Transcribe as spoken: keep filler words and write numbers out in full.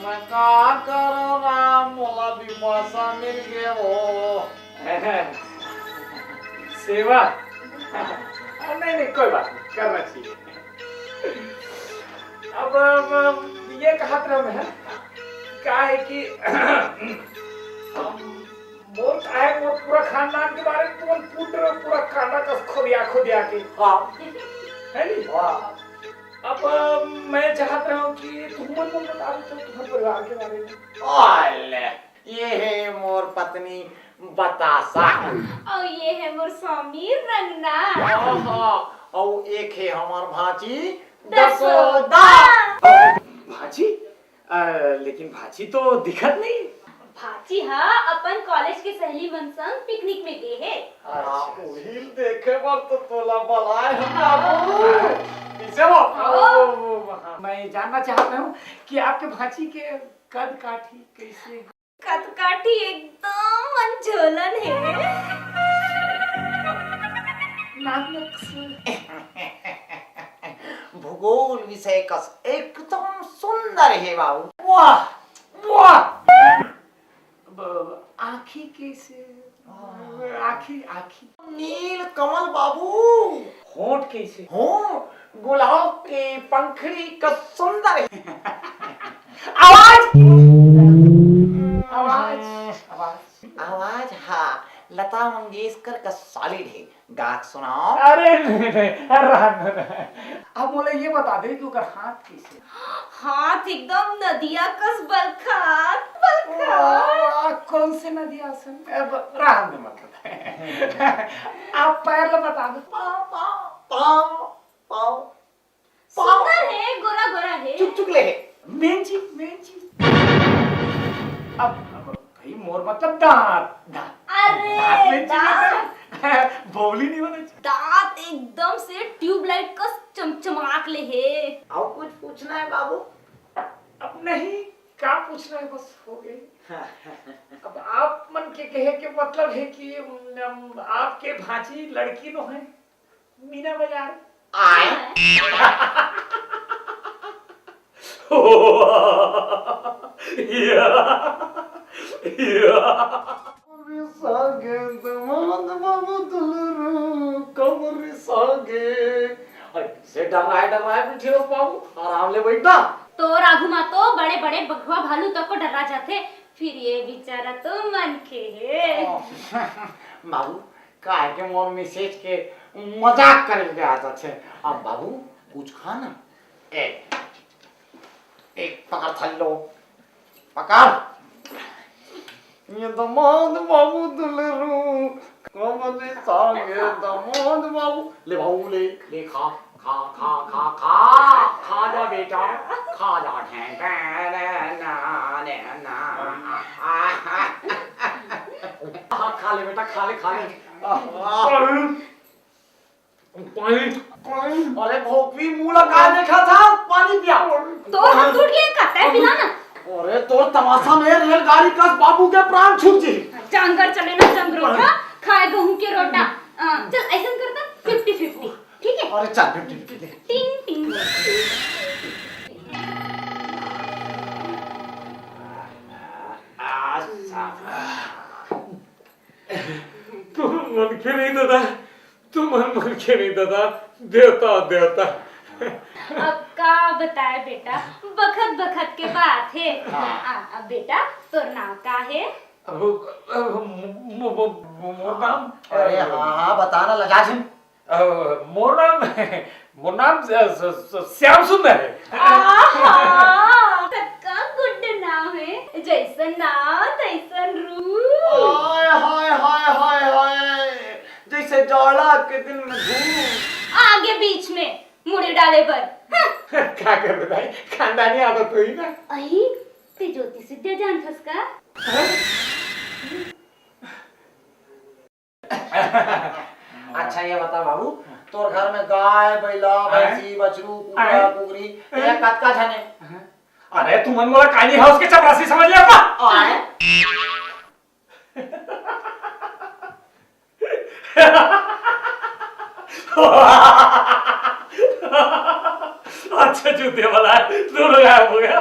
मैं का करो राम, मोला बिपाशा मिल गए हो। सेवा? नहीं, नहीं, कोई बात नहीं, करना चाहिए। अब, अब ये कहत रहा मैं, का है कि मोर, काहे मोर पूरा खानदान के बारे में तुमन पूरा, पूरा कांदा कस खोदिया, खोदिया के। हाँ। है नी? हाँ। अब, अ, मैं चाहत रहा हूँ कि तुमन मन बता दो तो तुम्हारे परिवार के बारे में। अले, ये है मोर पत्नी बतासा। और ये है मोर स्वामी रंगना। हाँ, हाँ। और एक है हमार भांची दसोदा। दसोदा। भांची? अ, लेकिन भांची तो दिखत नहीं। भांची हा अपन कॉलेज के सहेली मन संग पिकनिक में गे हे। अच्छा। उहिल देखे बर तो तोला बलाए हम बाबू। कैसे हो? हाँ। ओ, हाँ। मैं जानना चाहता हूँ कि आपके भांची के कद काठी कैसे? कद काठी एकदम मन झोलन हे। नाक में कस- भूगोल विषय कस एकदम सुंदर हे बाबू। वाह, वाह। ब-, आँखी कैसे? आँखी, आँखी। नील कमल बाबू। होंठ कैसे? होंठ गुलाब के पंखड़ी कस सुंदर हे। आवाज, आवाज, आवाज। आवाज, हाँ, लता मंगेशकर कस solid हे। गा के सुनाओ। अरे नहीं, नहीं, अरे रहन दे, नहीं। अब मोला ये बता दे कि ओकर हाथ कैसे? हाथ एकदम नदिया कस बलखात, बलखात। वाह, कौन से नदिया से? अब रहन दे, मतलब। आप पैर ला बता दो। पाँव, पाँव, पाँव, पाँव। सुंदर हे, गोरा गोरा हे। चुक चुक ले हे। मेंची, मेंची। अब, अब भाई मोर मतलब दांत, दांत। अरे, दांत मेंची दांत। नहीं। बोली नहीं होना चाहिए। दांत एकदम से ट्यूबलाइट कस चमचमाक ले हे। और कुछ पूछना है बाबू? अब नहीं, का पूछना है, बस हो गई। अब आप मन के कहे के मतलब है कि, उम, आपके भांची लड़की नो है? मीना बाजार। आय। या, या। कमर सागे दमाद बाबू दुलरू, कमर सागे। अरे, से डर रहा है, डर रहा है, बैठे हो बाबू, आराम ले बैठ ना। तोर आगू मा तो बड़े-बड़े बघवा भालू तक को डर्रा जाथे, फिर ये बेचारा तो मनखे हे। बाबू, काहे के मोर मिसेज के मजाक करे के आदत हे। अब बाबू, कुछ खा ना। ए, ए, पकड़ थल्लो, पकड़। ये दमाद बाबू दुलरू, कमर सागे दमाद बाबू। ले बाबू, ले, ले खा, खा, खा, खा, खा, खा जा बेटा, खा जा। ढें, ढें, ढें, ना, ने, ना। आ, आ, आ। खा ले बेटा, खा ले, खा ले। आ, आ। पानी, पानी। अरे भोपी, मुंह लगा देखा था, पानी पिया। तोर हाथ टूट गया का? तै पिला ना। अरे तोर तमाशा में रेलगाड़ी कस बाबू के प्राण छूट जी। जंगर चले ना जंगरोटा, खाए गहूं के रोटा। हाँ, चल ऐसन करता fifty fifty, ठीक है? अरे चल fifty fifty। टिंग टिंग। अच्छा। तुम मनखे नहीं दादा, तुम मन मनखे नहीं दादा, देवता, देवता। अब का बताए बेटा, बखत बखत के बात हे। हाँ। आ, अब बेटा, तोर नाम का हे? अब, अब मो-, मो-, मो-, मोर नाम, अरे हाँ, हाँ, बता ना, लजा झिन। अ, मोर नाम, मोर नाम स-, स-, स-, श्याम सुंदर हे। आहा, कतका good नाम हे, जैसन नाम तैसन रूप। हाय, हाय, हाय, हाय, हाय, जैसे जाड़ा के दिन में धूप। आगे बीच में मुड़ी डाले बर। हाँ। का कर बताई, खानदानी आदत होही ना। अही, ते ज्योतिष विद्या जानथस का? हाँ? अच्छा, ये बता बाबू, तोर घर में गाय, बैला, आय? भैंसी, बछरू, कुकरा, आय? कुकरी, आय? ये कतका झन हे? अरे, तुमन मोला tiny house के चपरासी समझ ले का? आय? अच्छा, जूते वाला है, दोनों गायब हो गया।